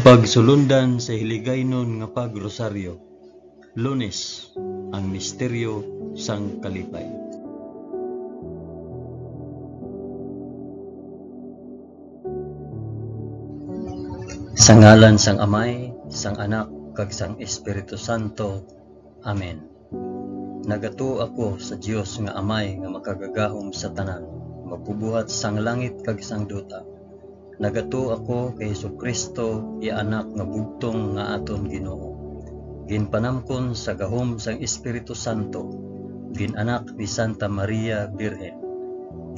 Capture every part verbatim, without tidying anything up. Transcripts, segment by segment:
Pagsulundan sa Hiligaynon nga Pag-Rosaryo. Lunes, ang misteryo sang kalipay. Sa ngalan sang Amay, sang Anak, kag sang Espiritu Santo. Amen. Nagatuo ako sa Dios nga Amay nga makagagahom sa tanan, magbubuhat sang langit kag sang duta. Nagatuo ako kay Jesu-Cristo, iya Anak nga bugtong nga aton Ginoo. Ginpanamkon sa gahom sang Espiritu Santo, gin-anak ni Santa Maria Birhen,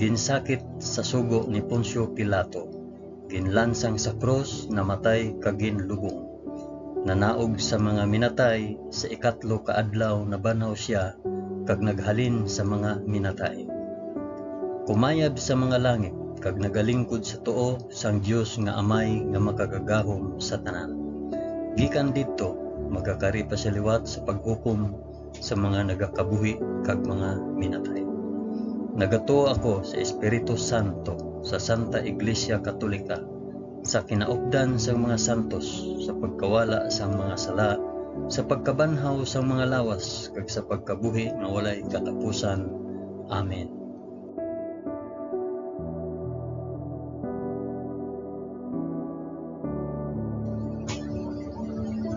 ginsakit sa sugo ni Poncio Pilato, ginlansang sa krus, namatay, kag ginlubong. Nanaog sa mga minatay, sa ikatlo ka adlaw nabanhaw sia, kag naghalin sa mga minatay. Kumayab sa mga langit, kag nagalingkod sa tuo sang Dios nga Amay nga makagagahom sa tanan. Gikan didto, magakari pa sia liwat sa paghukom sa mga nagakabuhi kag mga minatay. Nagatuo ako sa Espiritu Santo, sa Santa Iglesia Katolika, sa kinaupdan sang mga santos, sa pagkawala sang mga sala, sa pagkabanhaw sang mga lawas, kag sa pagkabuhi nga walay katapusan. Amen.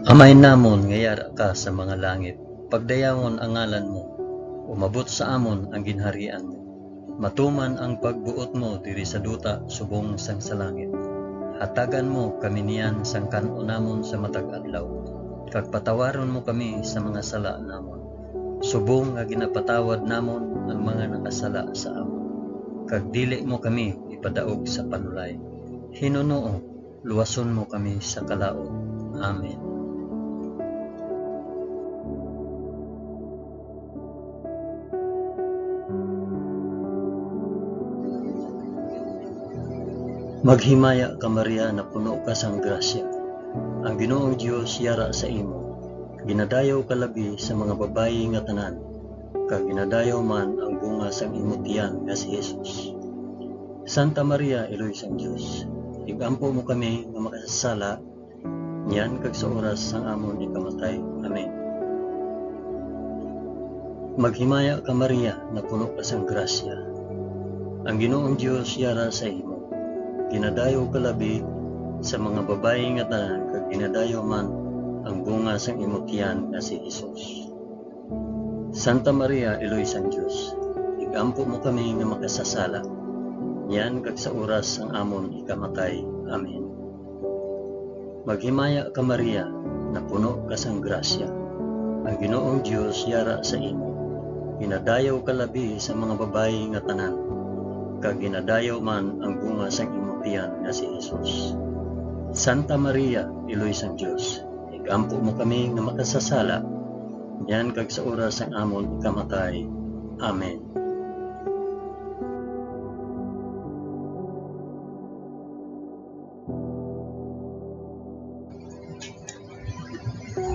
Amay namon nga yara ka sa mga langit, pagdayawon ang ngalan mo, umabot sa amon ang ginharian mo. Matuman ang pagbuot mo diri sa duta subong sang sa langit. Hatagan mo kami niyan sang kan-o namon sa matag adlaw, kag patawaron mo kami sa mga sala namon, subong nga ginapatawad namon ang mga nakasala sa amon. Kag dili mo kami ipadaog sa panulay. Hinunoo, luwason mo kami sa kalaut. Amen. Maghimaya ka, Maria, napuno ka sang grasya. Ang Ginoong Dios yara sa imo. Ginadayaw ka labi sa mga babayi nga tanan, kag ginadayaw man ang bunga sang imo tiyan nga si Jesus. Santa Maria, Iloy sang Dios, igampo mo kami nga makasasala, niyan kag sa oras sang amon ikamatay. Amen. Maghimaya ka, Maria, napuno ka sang grasya. Ang Ginoong Dios yara sa imo. Ginadayaw ka labi sa mga babayi nga tanan, kag ginadayaw man ang bunga sang imo tiyan nga si Jesus. Santa Maria, Iloy sang Dios, igampo mo kami nga makasasala, niyan kag sa oras sang amon ikamatay. Amen. Maghimaya ka, Maria, napuno ka sang grasya. Ang Ginoong Dios yara sa imo. Ginadayaw ka labi sa mga babayi nga tanan, kag ginadayaw man ang bunga sang imo tiyan nga si Jesus. Santa Maria, Iloy sang Dios, igampo mo kami nga makasasala, niyan kag sa oras sang amon ikamatay. Amen.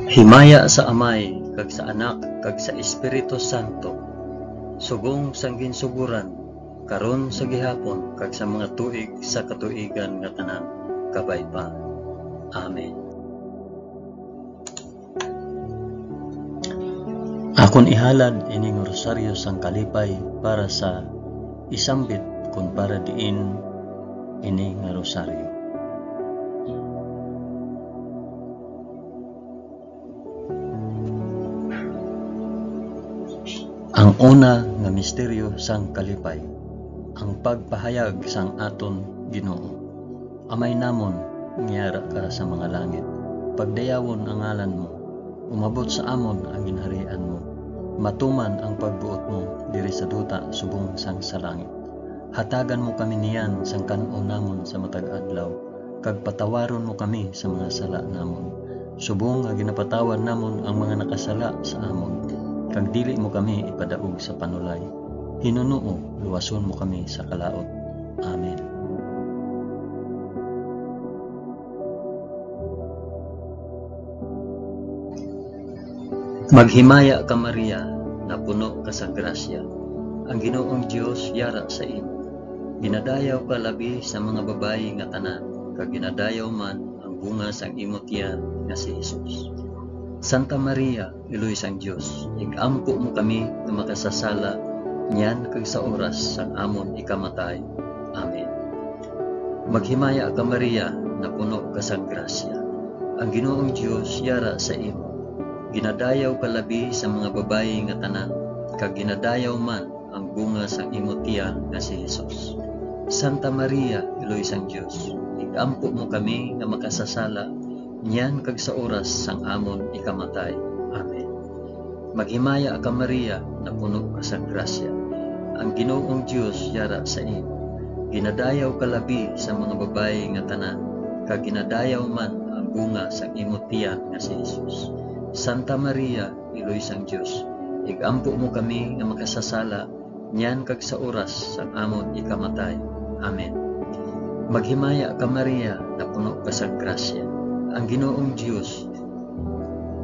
Himaya sa Amay, kag sa Anak, kag sa Espiritu Santo, subong sang ginsugoran, karon, sa gihapon, kag sa mga tuig sa katuigan nga tanan. Kabay pa. Amen. Akon ihalad ini nga rosaryo sang kalipay para sa isambit kon para diin ini nga rosaryo. Ang una nga misteryo sang kalipay, ang pagpahayag sang aton Ginoo. Amay namon, nga yara ka sa mga langit, pagdayawon ang ngalan mo, umabot sa amon ang ginharian mo, matuman ang pagbuot mo diri sa duta subong sang sa langit. Hatagan mo kami niyan sang kan-on namon sa matag adlaw, kag patawaron mo kami sa mga sala namon, subong nga ginapatawad namon ang mga nakasala sa amon, kag dili mo kami ipadaog sa panulay. Hinunoo, luwason mo kami sa kalaut. Amen. Maghimaya ka, Maria, napuno ka sa grasya. Ang Ginoong Dios yara sa imo. Ginadayaw ka labi sa mga babayi nga tanan, kag ginadayaw man ang bunga sang imo tiyan nga si Jesus. Santa Maria, Iloy sang Dios, ig-ampo mo kami nga makasasala niyan kag sa oras sang amon ikamatay. Amen. Maghimaya ka, Maria, napuno ka sang grasya. Ang Ginoong Dios yara sa imo. Ginadayaw ka labi sa mga babayi nga tanan, kag ginadayaw man ang bunga sang imo tiyan nga si Jesus. Santa Maria, Iloy sang Dios, ig-ampo mo kami nga makasasala niyan kag sa oras sang amon ikamatay. Amen. Maghimaya ka, Maria, napuno ka sang grasya. Ang Ginoong Dios yara sa imo. Ginadayaw ka labi sa mga babayi nga tanan, kag ginadayaw man ang bunga sang imo tiyan nga si Jesus. Santa Maria, Iloy sang Dios, ig-ampo mo kami nga makasasala niyan kag sa oras sang amon ikamatay. Amen. Maghimaya ka, Maria, napuno ka sang grasya. Ang Ginoong Dios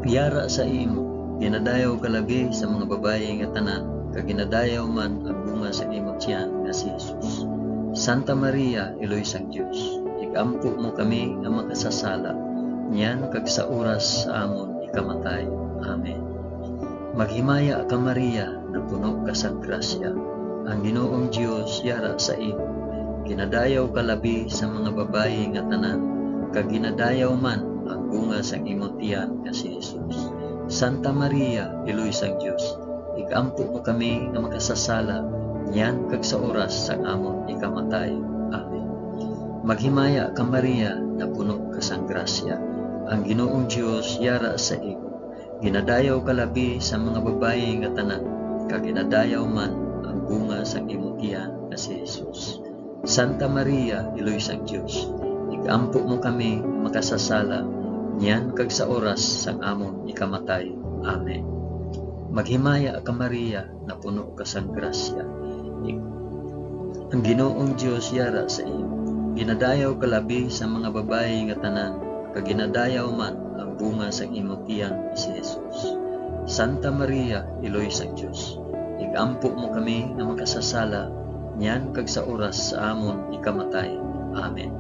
yara sa imo. Ginadayaw ka labi sa mga babayi nga tanan, kag ginadayaw man ang bunga sa imo tiyan nga si Jesus. Santa Maria, Iloy sang Dios, ig-ampo mo kami nga makasasala niyan kag sa oras sa amon ikamatay. Amen. Maghimaya ka, Maria, napuno ka sang grasya. Ang Ginoong Dios yara sa imo. Ginadayaw ka labi sa mga babayi nga tanan, kag ginadayaw man ang bunga sang imo tiyan nga si Jesus. Santa Maria, Iloy sang Dios, ig-ampo mo kami nga makasasala niyan kag sa oras sang amon ikamatay. Amen. Maghimaya ka, Maria, napuno ka sang grasya. Ang Ginoong Dios yara sa imo. Ginadayaw ka labi sa mga babayi nga tanan, kag ginadayaw man ang bunga sang imo tiyan nga si Jesus. Santa Maria, Iloy sang Dios, ig-ampo mo kami nga makasasala niyan kag sa oras sang amon ikamatay. Amen. Maghimaya ka, Maria, napuno ka sang grasya. Ig-, ang Ginoong Dios yara sa imo. Ginadayaw ka labi sa mga babayi nga tanan, kag ginadayaw man ang bunga sang imo tiyan, si Jesus. Santa Maria, Iloy sang Dios, ig-ampo mo kami nga makasasala niyan kag sa oras sa amon ikamatay. Amen.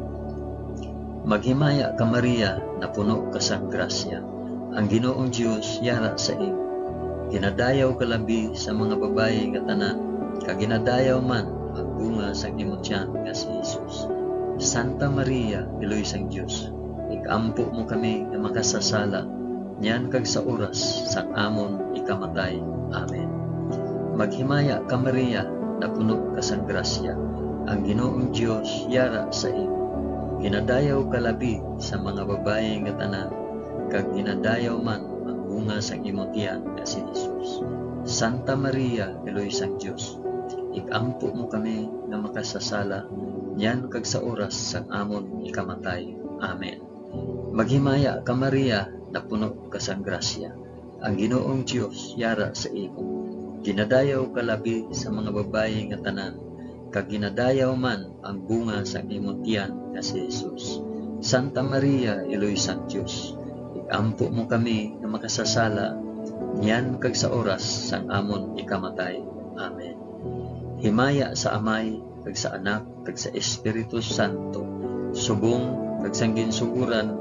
Maghimaya ka, Maria, napuno ka sang grasya. Ang Ginoong Dios yara sa imo. Ginadayaw ka labi sa mga babayi nga tanan, kag ginadayaw man ang bunga sang imo tiyan nga si Jesus. Santa Maria, Iloy sang Dios, ig-ampo mo kami nga makasasala niyan kag sa oras sang amon ikamatay. Amen. Maghimaya ka, Maria, napuno ka sang grasya. Ang Ginoong Dios yara sa imo. Ginadayaw ka labi sa mga babayi nga tanan, kag ginadayaw man ang bunga sang imo tiyan nga si Jesus. Santa Maria, Iloy sang Dios, ig-ampo mo kami nga makasasala niyan kag sa oras sang amon ikamatay. Amen. Maghimaya ka, Maria, napuno ka sang grasya. Ang Ginoong Dios yara sa imo. Ginadayaw ka labi sa mga babayi nga tanan, kag ginadayaw man ang bunga sang imo tiyan nga si Jesus. Santa Maria, Iloy sang Dios, ig-ampo mo kami nga makasasala niyan kag sa oras sang amon ikamatay. Amen. Himaya sa Amay, kag sa Anak, kag sa Espiritu Santo, subong kag sang ginsugoran,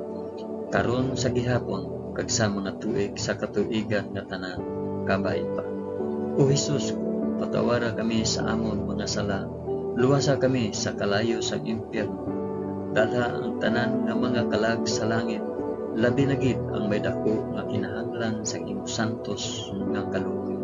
karon, sa gihapon, kag sa mga tuig sa katuigan nga tanan. Kabay pa. O Jesus ko, patawara kami sa amon mga sala, luwasa kami sa kalayo sang impyerno, dalha ang tanan nga mga kalag sa langit, labi na gid ang may daku nga kinahanglan sang imo santos nga kaluoy.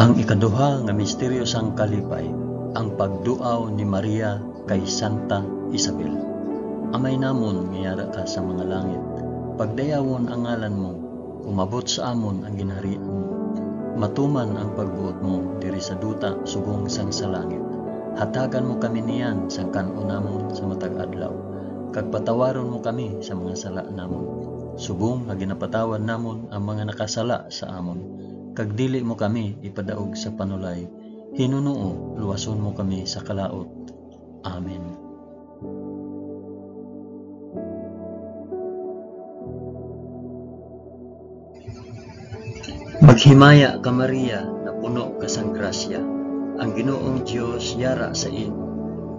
Ang ikaduha nga misteryo sang kalipay, ang pagduaw ni Maria kay Santa Isabel. Amay namon nga yara ka sa mga langit, pagdayawon ang ngalan mo, umabot sa amon ang ginharian mo. Matuman ang pagbuot mo diri sa duta subong sang sa langit. Hatagan mo kami niyan sang kan-on namon sa matag adlaw, kag patawaron mo kami sa mga sala namon, subong nga ginapatawad namon ang mga nakasala sa amon, kag dili mo kami ipadaog sa panulay. Hinunoo, luwason mo kami sa kalaut. Amen. Maghimaya ka, Maria, napuno ka sang grasya. Ang Ginoong Dios yara sa imo.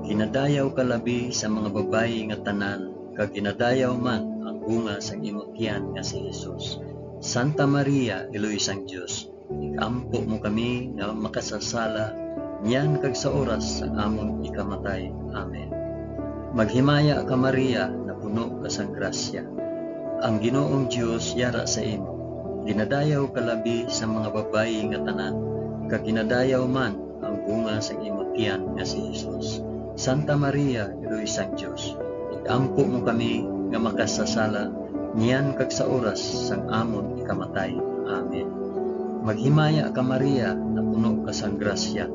Ginadayaw ka labi sa mga babayi nga tanan, kag ginadayaw man ang bunga sang imo tiyan nga si Jesus. Santa Maria, Iloy sang Dios, ig-ampo mo kami nga makasasala, niyan kag sa oras sang amon ikamatay. Amen. Maghimaya ka, Maria, napuno ka sang grasya. Ang Ginoong Dios yara sa imo. Ginadayaw ka labi sa mga babayi nga tanan, kag ginadayaw man ang bunga sang imo tiyan nga si Jesus. Santa Maria, Iloy sang Dios, ig-ampo mo kami nga makasasala, niyan kag sa oras sang amon ikamatay. Amen. Maghimaya ka, Maria, napuno ka sang grasya.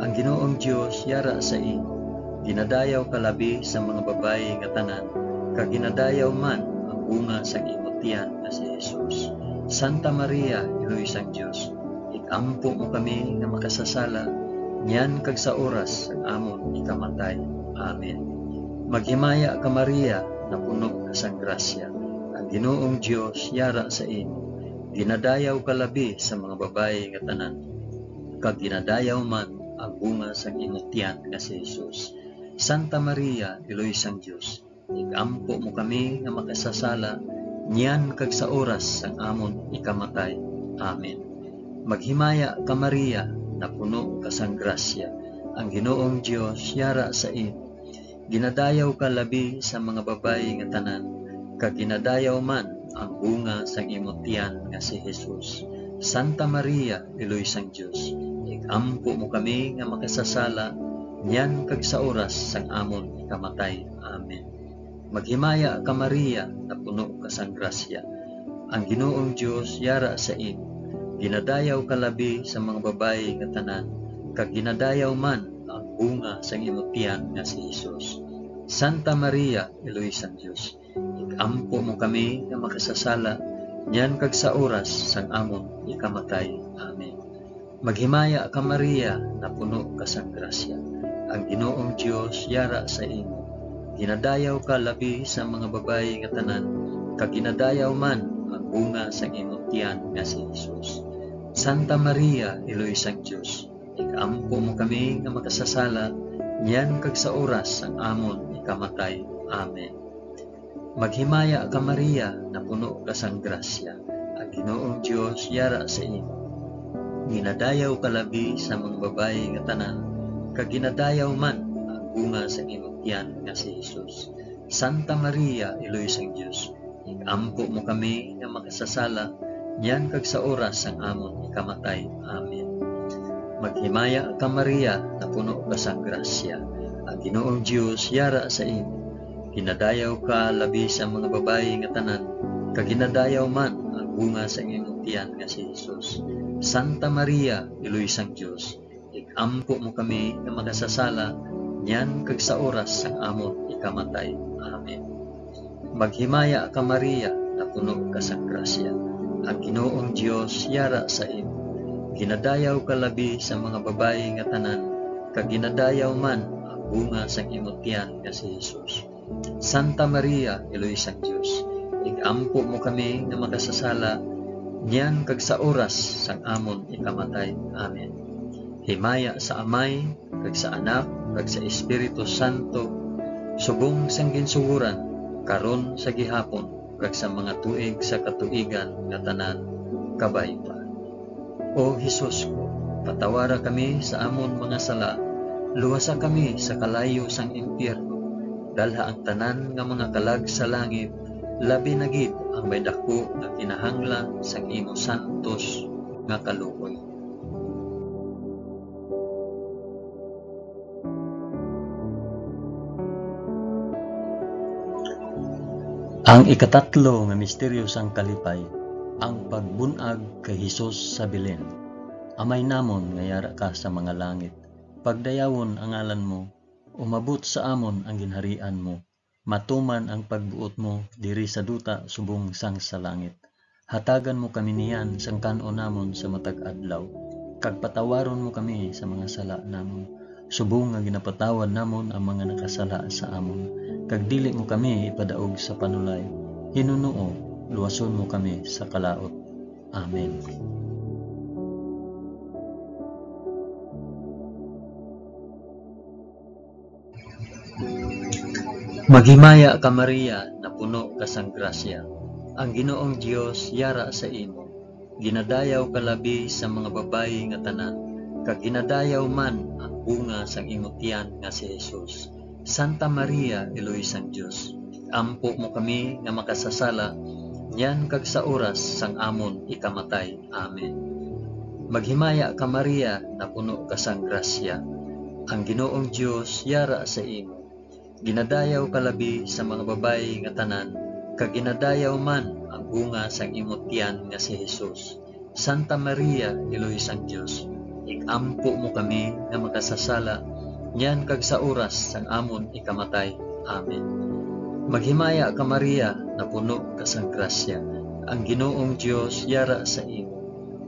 Ang Ginoong Dios yara sa imo. Ginadayaw ka labi sa mga babayi nga tanan, kag ginadayaw man ang bunga sang imo tiyan nga si Jesus. Santa Maria, Iloy sang Dios, ig-ampo mo kami nga makasasala, niyan kag sa oras sang amon ikamatay. Amen. Maghimaya ka, Maria, napuno ka sang grasya. Ang Ginoong Dios yara sa imo. Ginadayaw ka labi sa mga babayi nga tanan, kag ginadayaw man ang bunga sang imo tiyan nga si Jesus. Santa Maria, Iloy sang Dios, ig-ampo mo kami nga makasasala, niyan kag sa oras sang amon ikamatay. Amen. Maghimaya ka, Maria, napuno ka sang grasya. Ang Ginoong Dios yara sa imo. Ginadayaw ka labi sa mga babayi nga tanan, kag ginadayaw man ang bunga sang imo tiyan nga si Jesus. Santa Maria, Iloy sang Dios, ig-ampo mo kami nga makasasala, niyan kag sa oras sang amon ikamatay. Amen. Maghimaya ka, Maria, napuno ka sang grasya. Ang Ginoong Dios yara sa imo. Ginadayaw ka labi sa mga babayi nga tanan, kag ginadayaw man ang bunga sang imo tiyan nga si Jesus. Santa Maria, Iloy sang Dios, ig-ampo mo kami nga makasasala, niyan kag sa oras sang amon ikamatay. Amen. Maghimaya ka, Maria, napuno ka sang grasya. Ang Ginoong Dios yara sa imo. Ginadayaw ka labi sa mga babayi nga tanan, kag ginadayaw man ang bunga sang imo tiyan nga si Jesus. Santa Maria, Iloy sang Dios, ig-ampo mo kami nga makasasala, niyan kag sa oras sang amon ikamatay. Amen. Maghimaya ka, Maria, napuno ka sang grasya. Ang Ginoong Dios yara sa imo. Ginadayaw ka labi sa mga babayi nga tanan, kag ginadayaw man ang bunga sang imong tiyan nga si Jesus. Santa Maria, Iloy sang Dios, ig-ampo mo kami nga makasasala, niyan kag sa oras sang amon ikamatay. Amen. Maghimaya ka, Maria, napuno ka sang grasya. Ang Ginoong Dios yara sa imo. Ginadayaw ka labi sa mga babayi nga tanan, kag ginadayaw man ang bunga sang imong tiyan nga si Jesus. Santa Maria, Iloy sang Dios, ig-ampo mo kami nga makasasala, niyan kag sa oras sang amon ikamatay. Amen. Maghimaya ka, Maria, napuno ka sang grasya. Ang Ginoong Dios yara sa imo. Ginadayaw ka labi sa mga babayi nga tanan, kag ginadayaw man ang bunga sang imo tiyan nga si Jesus. Santa Maria, Iloy sang Dios, ig-ampo mo kami nga makasasala, niyan kag sa oras sang amon ikamatay. Amen. Himaya sa Amay, kag sa Anak, kag sa Espiritu Santo, subong sang ginsugoran, karon, sa gihapon, kag sa mga tuig sa katuigan nga tanan. Kabay pa. O Jesus ko, patawara kami sa amon mga sala, luwasa kami sa kalayo sang impyerno, dalha ang tanan nga mga kalag sa langit, labi na gid ang may daku nga kinahanglan sang imo santos nga kaluoy. Ang ikatatlo nga misteryo sang kalipay, ang pagbun-ag kay Jesus sa Belen. Amay namon nga yara ka sa mga langit, pagdayawon ang ngalan mo, umabot sa amon ang ginharian mo, matuman ang pagbuot mo diri sa duta subong sang sa langit. Hatagan mo kami niyan sang kan-on namon sa matag adlaw, kag patawaron mo kami sa mga sala namon, subong nga ginapatawad namon ang mga nakasala sa amon, kag dili mo kami ipadaog sa panulay. Hinunoo, luwason mo kami sa kalaut. Amen. Maghimaya ka, Maria, napuno ka sang grasya. Ang Ginoong Dios yara sa imo. Ginadayaw ka labi sa mga babayi nga tanan, kag ginadayaw man ang bunga sang imo tiyan nga si Jesus. Santa Maria, Iloy sang Dios, ampo mo kami nga makasasala, niyan kag sa oras sang amon ikamatay. Amen. Maghimaya ka, Maria, napuno ka sang grasya. Ang Ginoong Dios yara sa imo. Ginadayaw ka labi sa mga babayi nga tanan, kag ginadayaw man ang bunga sang imo tiyan nga si Jesus. Santa Maria, Iloy sang Dios, ig-ampo mo kami nga makasasala, niyan kag sa oras sang amon ikamatay. Amen. Maghimaya ka, Maria, napuno ka sang grasya. Ang Ginoong Dios yara sa imo.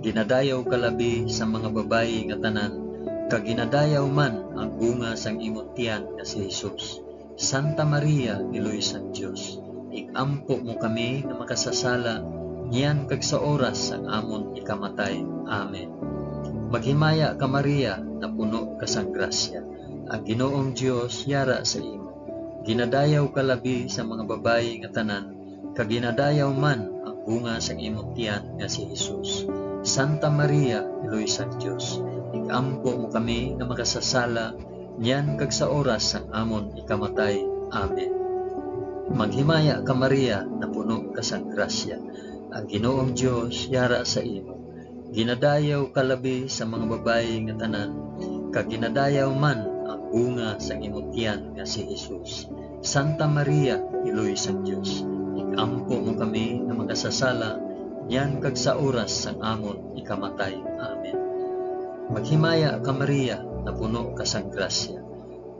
Ginadayaw ka labi sa mga babayi nga tanan, kag ginadayaw man ang bunga sang imo tiyan nga si Jesus. Santa Maria, Iloy sang Dios, ig-ampo mo kami nga makasasala, niyan kag sa oras sang amon ikamatay. Amen. Maghimaya ka, Maria, napuno ka sang grasya. Ang Ginoong Dios yara sa imo. Ginadayaw ka labi sa mga babayi nga tanan, kag ginadayaw man ang bunga sang imo tiyan nga si Jesus. Santa Maria, Iloy sang Dios, ig-ampo mo kami nga makasasala, niyan kag sa oras sang amon ikamatay. Amen. Maghimaya ka, Maria, napuno ka sang grasya. Ang Ginoong Dios yara sa imo. Ginadayaw ka labi sa mga babayi nga tanan, kag ginadayaw man ang bunga sang imo tiyan nga si Jesus. Santa Maria, Iloy sang Dios, ig-ampo mo kami nga makasasala, niyan kag sa oras sang amon ikamatay. Amen. Maghimaya ka, Maria, napuno ka sang grasya.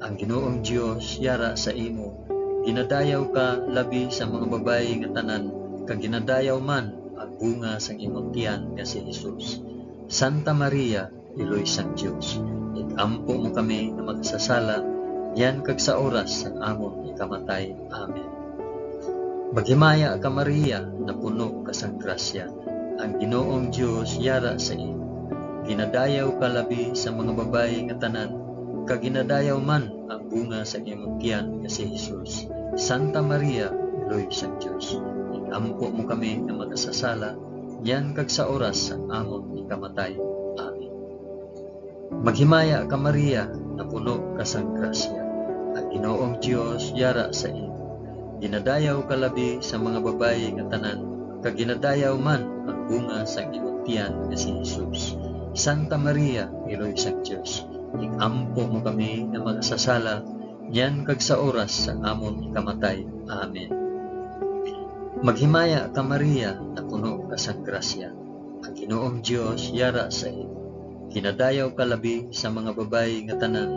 Ang Ginoong Dios yara sa imo. Ginadayaw ka labi sa mga babayi nga tanan, kag ginadayaw man ang bunga sang imong tiyan nga si Jesus. Santa Maria, Iloy sang Dios, ig-ampo mo kami nga makasasala, niyan kag sa oras sang amon ikamatay. Amen. Maghimaya ka, Maria, napuno ka sang grasya. Ang Ginoong Dios yara sa imo. Ginadayaw ka labi sa mga babayi nga tanan, kag ginadayaw man ang bunga sa imong tiyan nga si Jesus. Santa Maria, Iloy sang Dios, ig-ampo mo kami nga makasasala, niyan kag sa oras sang amon ikamatay. Amen. Maghimaya ka, Maria, napuno ka sang grasya. Ang Ginoong Dios yara sa imo. Ginadayaw ka labi sa mga babayi nga tanan, kag ginadayaw man ang bunga sang imong tiyan nga si Jesus. Santa Maria, Iloy sang Dios, ig-ampo mo kami nga makasasala, niyan kag sa oras sang amon ikamatay. Amen. Maghimaya ka, Maria, napuno ka sang grasya. Ang Ginoong Dios yara sa imo. Ginadayaw ka labi sa mga babayi nga tanan,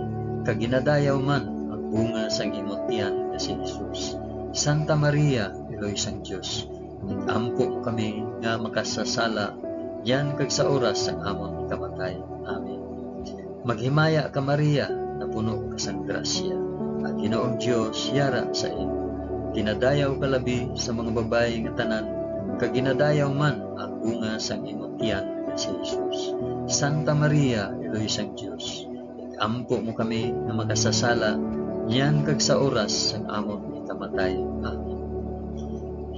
kag ginadayaw man ang bunga sang imo tiyan nga si Jesus. Santa Maria, Iloy sang Dios, ig-ampo mo kami nga makasasala, niyan kag sa oras sang amon ikamatay. Amen. Maghimaya ka, Maria, napuno ka sang grasya. Ang Ginoong Dios yara sa imo. Ginadayaw ka labi sa mga babayi nga tanan, kag ginadayaw man ang bunga sang imo tiyan nga si Jesus. Santa Maria, Iloy sang Dios, ig-ampo mo kami nga makasasala, niyan kag sa oras sang amon ikamatay. Amen.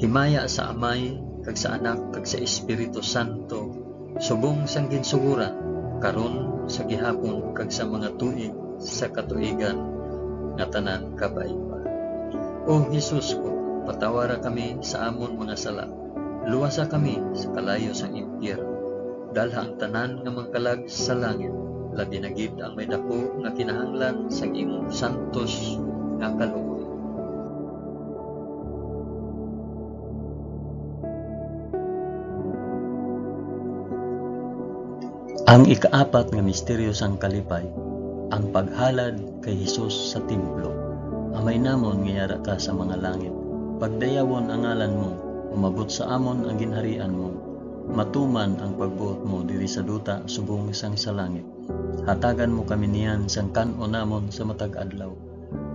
Himaya sa Amay, kag sa Anak, kag sa Espiritu Santo, subong sang ginsugoran, karon, sa gihapon, kag sa mga tuig sa katuigan nga tanan. Kabay pa. O Jesus ko, patawara kami sa amon mga sala, luwasa kami sa kalayo sang impyerno, dalha ang tanan nga mga kalag sa langit, labi na gid ang may daku nga kinahanglan sang imong santos nga kaluoy. Ang ikaapat nga misteryo sang kalipay, ang paghalad kay Jesus sa templo. Amay namon nga yara ka sa mga langit, pagdayawon ang ngalan mo, umabot sa amon ang ginharian mo, matuman ang pagbuot mo diri sa duta subong sang sa langit. Hatagan mo kami niyan sang kan-on namon sa matag adlaw,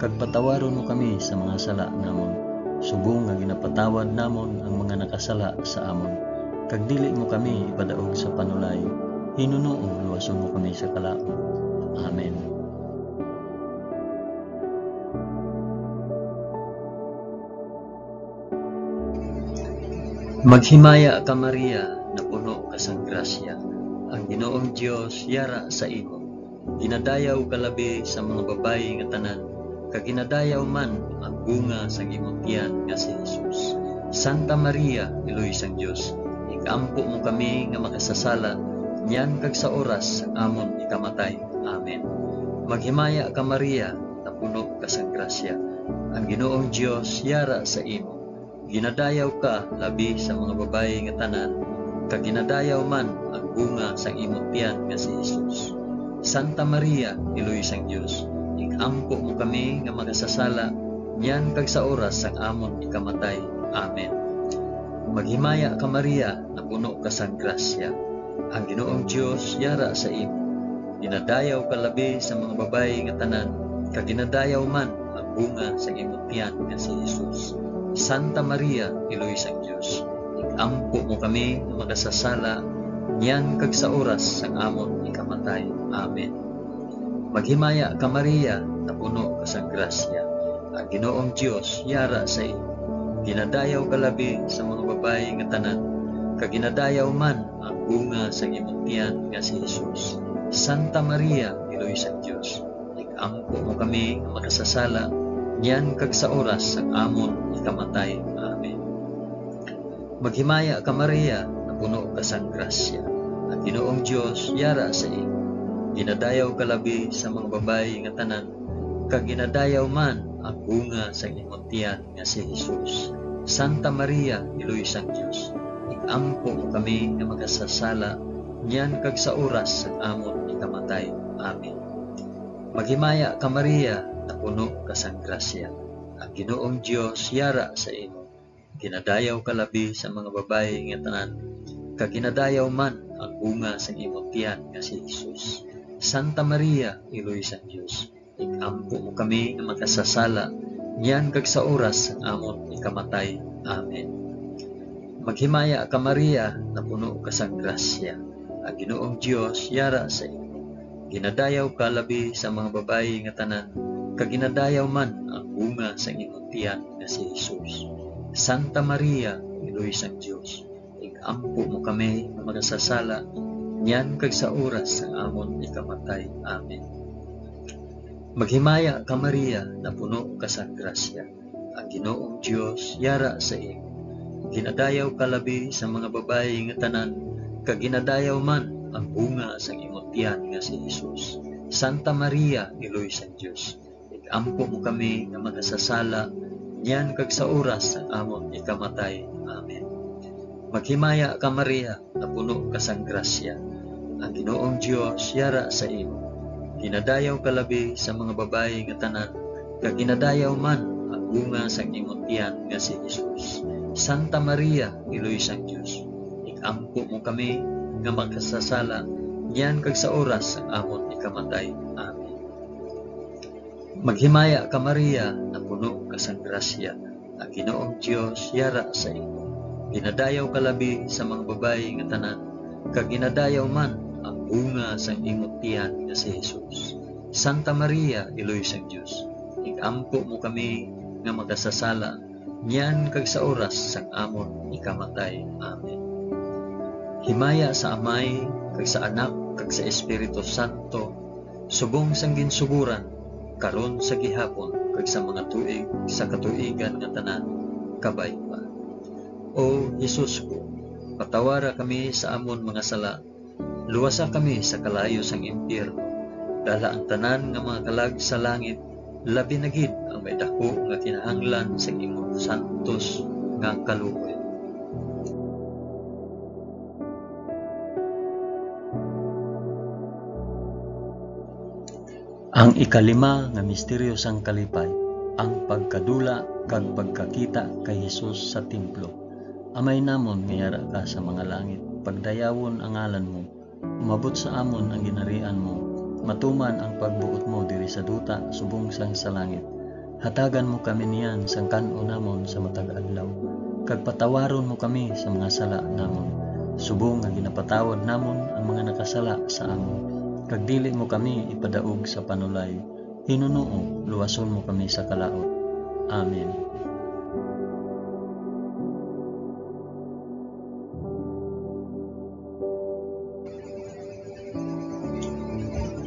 kag patawaron mo kami sa mga sala namon, subong nga ginapatawad namon ang mga nakasala sa amon. Kag dili mo kami ipadaog sa panulay, hinunoo luwason mo kami sa kalaut. Amen. Maghimaya ka, Maria, napuno ka sang grasya, ang Ginoong Dios yara sa imo. Ginadayaw ka labi sa mga babayi nga tanan, kag ginadayaw man ang bunga sang imong tiyan nga si Jesus. Santa Maria, Iloy sang Dios, ig-ampo mo kami nga makasasala, niyan kag sa oras sang amon ikamatay. Amen. Maghimaya ka, Maria, napuno ka sang grasya, ang Ginoong Dios yara sa imo. Ginadayaw ka labi sa mga babayi nga tanan, kag ginadayaw man ang bunga sang imong tiyan nga si Jesus. Santa Maria, Iloy sang Dios, ig-ampo mo kami nga makasasala, niyan kag sa oras sang amon ikamatay. Amen. Maghimaya ka, Maria, napuno ka sang grasya, ang Ginoong Dios yara sa imo. Ginadayaw ka labi sa mga babayi nga tanan, kag ginadayaw man ang bunga sang imong tiyan nga si Jesus. Santa Maria, Iloy sang Dios, ig-ampo mo kami nga makasasala, niyan kag sa oras sang amon ikamatay. Amen. Maghimaya ka, Maria, napuno ka sang grasya, ang Ginoong Dios yara sa imo. Ginadayaw ka labi sa mga babayi nga tanan, kag ginadayaw man ang bunga sang imong tiyan nga si Jesus. Santa Maria, Iloy sang Dios, ig-ampo mo kami nga makasasala, niyan kag sa oras sang amon ikamatay. Amen. Maghimaya ka, Maria, napuno ka sang grasya, ang Ginoong Dios yara sa imo. Ginadayaw ka labi sa mga babayi nga tanan, kag ginadayaw man ang bunga sang imong tiyan nga si Jesus. Santa Maria, Iloy sang Dios, ig-ampo mo kami nga makasasala, niyan kag sa oras sang amon ikamatay. Amen. Maghimaya ka, Maria, napuno ka sang grasya, ang Ginoong Dios yara sa imo. Ginadayaw ka labi sa mga babayi nga tanan, kag ginadayaw man ang bunga sang imong tiyan nga si Jesus. Santa Maria, Iloy sang Dios, ig-ampo mo kami nga makasasala, niyan kag sa oras sang amon ikamatay. Amen. Maghimaya ka, Maria, napuno ka sang grasya, ang Ginoong Dios yara sa imo. Ginadayaw ka labi sa mga babayi nga tanan, kag ginadayaw man ang bunga sang imong tiyan nga si Jesus. Santa Maria, Iloy sang Dios, ig-ampo mo kami nga makasasala, niyan kag sa oras sang amon ikamatay. Amen. Maghimaya ka, Maria, napuno ka sang grasya, ang Ginoong Dios yara sa imo. Ginadayaw ka labi sa mga babayi nga tanan, kag ginadayaw man ang bunga sang imong tiyan nga si Jesus. Santa Maria, Iloy sang Dios, ig-ampo mo kami nga makasasala, niyan kag sa oras sang amon ikamatay. Amen. Maghimaya ka, Maria, napuno ka sang grasya, ang Ginoong Dios yara sa imo. Ginadayaw ka labi sa mga babayi nga tanan, kag ginadayaw man ang bunga sang imong tiyan nga si Jesus. Santa Maria, Iloy sang Dios, ig-ampo mo kami nga makasasala, niyan kag sa oras sang amon ikamatay. Amen. Maghimaya ka, Maria, napuno ka sang grasya, ang Ginoong Dios yara sa imo. Ginadayaw ka labi sa mga babayi nga tanan, kag ginadayaw man ang bunga sang imong tiyan nga si Jesus. Santa Maria, Iloy sang Dios, ig-ampo mo kami nga makasasala, niyan kag sa oras sang amon ikamatay. Amen. Himaya sa Amay, kag sa Anak, kag sa Espiritu Santo, subong sang ginsugoran, karon, sa gihapon, kag sa mga tuig sa katuigan nga tanan. Kabay pa. O Jesus ko, patawara kami sa amon mga sala, luwasa kami sa kalayo sang impyerno, dala ang tanan nga mga kalag sa langit, labi na gid ang may daku nga kinahanglan sang imong santos nga kaluoy. Ang ikalima nga misteryo sang kalipay, ang pagkadula kag pagkakita kay Jesus sa templo. Amay namon nga yara ka sa mga langit, pagdayawon ang ngalan mo, umabot sa amon ang ginharian mo, matuman ang pagbuot mo diri sa duta subong sang sa langit. Hatagan mo kami niyan sang kan-on namon sa matag adlaw, kag patawaron mo kami sa mga sala namon, subong nga ginapatawad namon ang mga nakasala sa amon, kag dili mo kami ipadaog sa panulay. Hinunoo, luwason mo kami sa kalaut. Amen.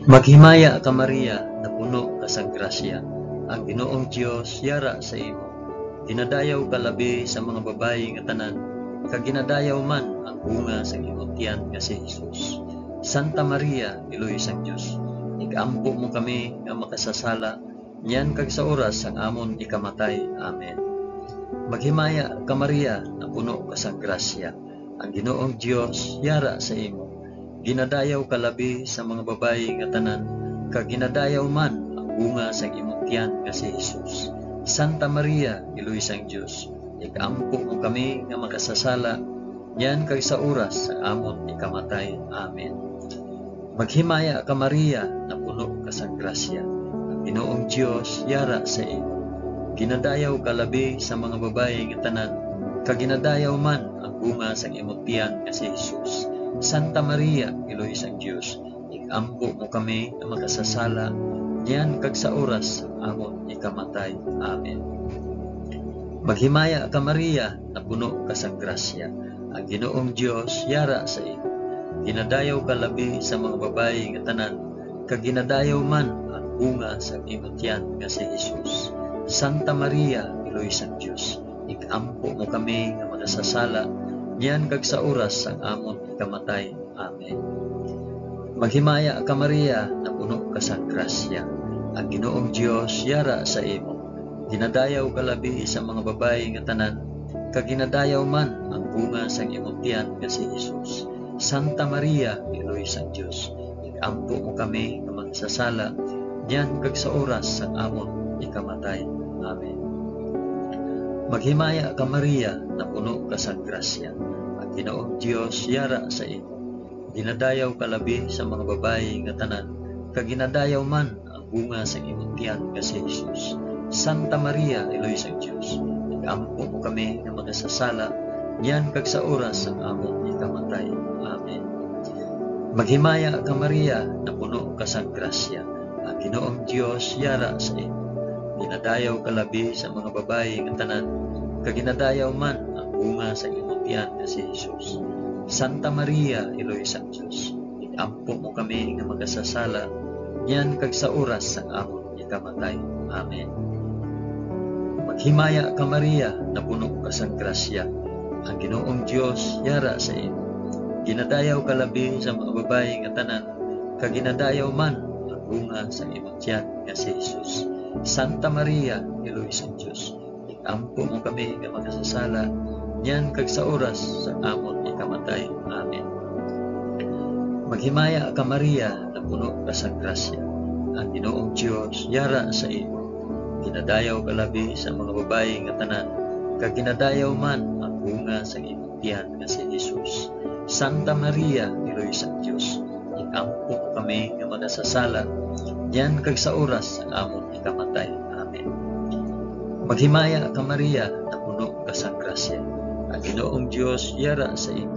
Maghimaya ka, Maria, napuno ka sang grasya, ang Ginoong Dios yara sa imo. Ginadayaw ka labi sa mga babayi nga tanan, kag ginadayaw man ang bunga sang imong tiyan nga si Jesus. Santa Maria, Iloy sang Dios, ig-ampo mo kami nga makasasala, niyan kag sa oras sang amon ikamatay. Amen. Maghimaya ka, Maria, napuno ka sang grasya, ang Ginoong Dios yara sa imo. Ginadayaw ka labi sa mga babayi nga tanan, kag ginadayaw man ang bunga sang imong tiyan nga si Jesus. Santa Maria, Iloy sang Dios, ig-ampo mo kami nga makasasala, niyan kag sa oras sang amon ikamatay. Amen. Maghimaya ka, Maria, napuno ka sang grasya, ang Ginoong Dios yara sa imo. Ginadayaw ka labi sa mga babayi nga tanan, kag ginadayaw man ang bunga sang imong tiyan nga si Jesus. Santa Maria, Iloy sang Dios, ig-ampo mo kami nga makasasala, niyan kag sa oras sang amon ikamatay. Amen. Maghimaya ka, Maria, napuno ka sang grasya, ang Ginoong Dios yara sa imo. Ginadayaw ka labi sa mga babayi nga tanan, kag ginadayaw man ang bunga sang imo tiyan nga si Jesus. Santa Maria, Iloy sang Dios, ig-ampo mo kami nga makasasala, niyan kag sa oras sang amon ikamatay. Amen. Maghimaya ka, Maria, napuno ka sang grasya, ang Ginoong Dios yara sa imo. Ginadayaw ka labi sa mga babayi nga tanan, kag ginadayaw man ang bunga sang imong tiyan nga si Jesus. Santa Maria, Iloy sang Dios, ig-ampo mo kami nga makasasala, niyan kag sa oras sang amon ikamatay. Amen. Maghimaya ka, Maria, napuno ka sang grasya, ang Ginoong Dios yara sa imo. Ginadayaw ka labi sa mga babayi nga tanan, kag ginadayaw man ang bunga sang imong tiyan nga si Jesus. Santa Maria, Iloy sang Dios, ig-ampo mo kami nga makasasala, niyan kag sa oras sang amon ikamatay. Amen. Maghimaya ka, Maria, napuno ka sang grasya, ang Ginoong Dios yara sa imo. Ginadayaw ka labi sa mga babayi nga tanan, kag ginadayaw man ang bunga sang imong tiyan nga si Jesus. Santa Maria, Iloy sang Dios, ig-ampo mo kami nga makasasala, niyan kag sa oras sang amon ikamatay. Amen. Maghimaya ka, Maria, napuno ka sang grasya, ang Ginoong Dios yara sa imo. Ginadayaw ka labi sa mga babayi nga tanan, kag ginadayaw man ang bunga sang imong tiyan nga si Jesus. Santa Maria, Iloy sang Dios, ig-ampo mo kami nga makasasala, niyan kag sa oras sa amon ikamatay. Amen. Maghimaya ka, Maria, napuno ka sang grasya, ang Ginoong Dios yara sa imo. Ginadayaw ka labi sa mga babayi nga tanan, kag ginadayaw man ang bunga sang imong tiyan nga si Jesus. Santa Maria, Iloy sang Dios, ig-ampo mo kami nga makasasala, niyan kag sa oras sang amon ikamatay. Amen. Maghimaya ka, Maria, napuno ka sang grasya, ang Ginoong Dios yara sa imo.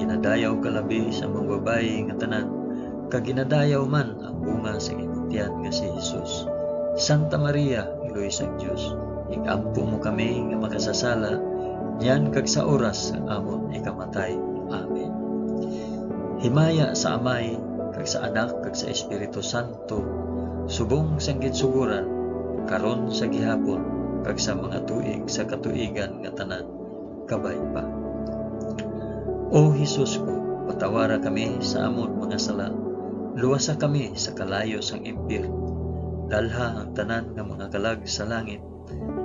Ginadayaw ka labi sa mga babayi nga tanan, kag ginadayaw man ang bunga sa imong tiyan nga si Jesus. Santa Maria, Iloy sang Dios, ig-ampo mo kami nga makasasala, niyan kag sa oras sang amon ikamatay. Amen. Himaya sa Amay, kag sa Anak, kag sa Espiritu Santo, subong sang ginsugoran, karon, sa gihapon, kag sa mga tuig sa katuigan nga tanan. Kabay pa. O Jesus ko, patawara kami sa amon mga sala, luwasa kami sa kalayo sang impyerno, dalha ang tanan nga mga kalag sa langit,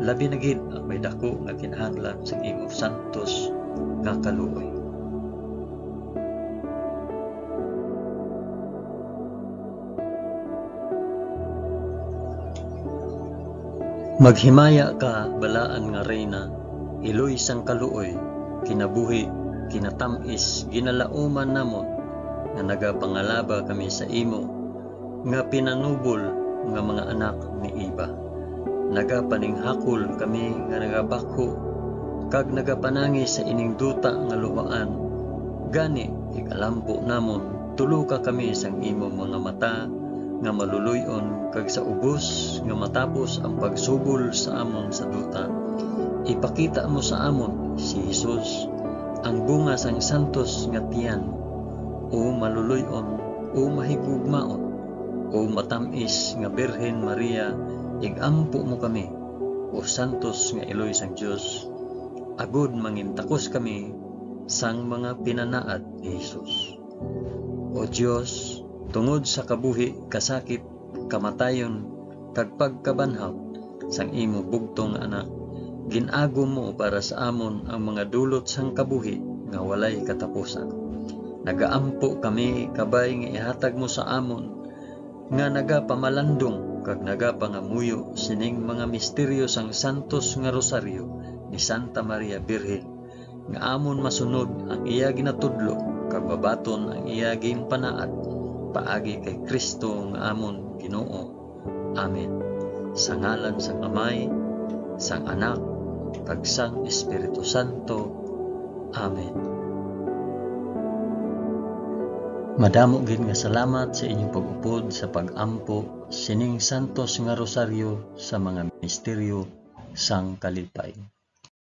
labi na gid ang may daku nga kinahanglan sang imong santos nga kaluoy. Maghimaya ka, balaan nga Reyna, iloy sang kaluoy, kinabuhi, kinatam-is, ginalauman namon, nga nagapangalaba kami sa imo, nga pinanubol nga mga anak ni Eva. Nagapaninghakol kami nga nagabakho kag nagapanangis sa ining duta nga luhaan. Gani, ig-alampo namon, tuluka kami sang imo mga mata nga maluloy-on, kag sa ubos nga matapos ang pagsubol sa amon sa duta, ipakita mo sa amon si Jesus, ang bunga sang santos nga tiyan, o maluloy-on, o mahigugmaon. O matam-is nga Birhen Maria, ig-ampo mo kami, O santos nga iloy sang Dios, agod mangintakos kami sang mga pinanaad ni Jesus. O Dios, tungod sa kabuhi, kasakit, kamatayon, kag pagkabanhaw sang imo bugtong nga Anak, gin-agom mo para sa amon ang mga dulot sang kabuhi nga walay katapusan. Nagaampo kami kabay nga ihatag mo sa amon nga nagapamalandong kag nagapangamuyo sining mga misteryo sang santos nga rosaryo ni Santa Maria Birhen, nga amon masunod ang iya ginatudlo kag mabaton ang iya ginpanaad, paagi kay Cristo nga amon Ginoo. Amen. Sa ngalan sang Amay, sang Anak, kag sang Espiritu Santo. Amen. Madamo gid nga salamat sa inyong pag-upod sa pag-ampo sining santos nga rosaryo sa mga misteryo sang kalipay.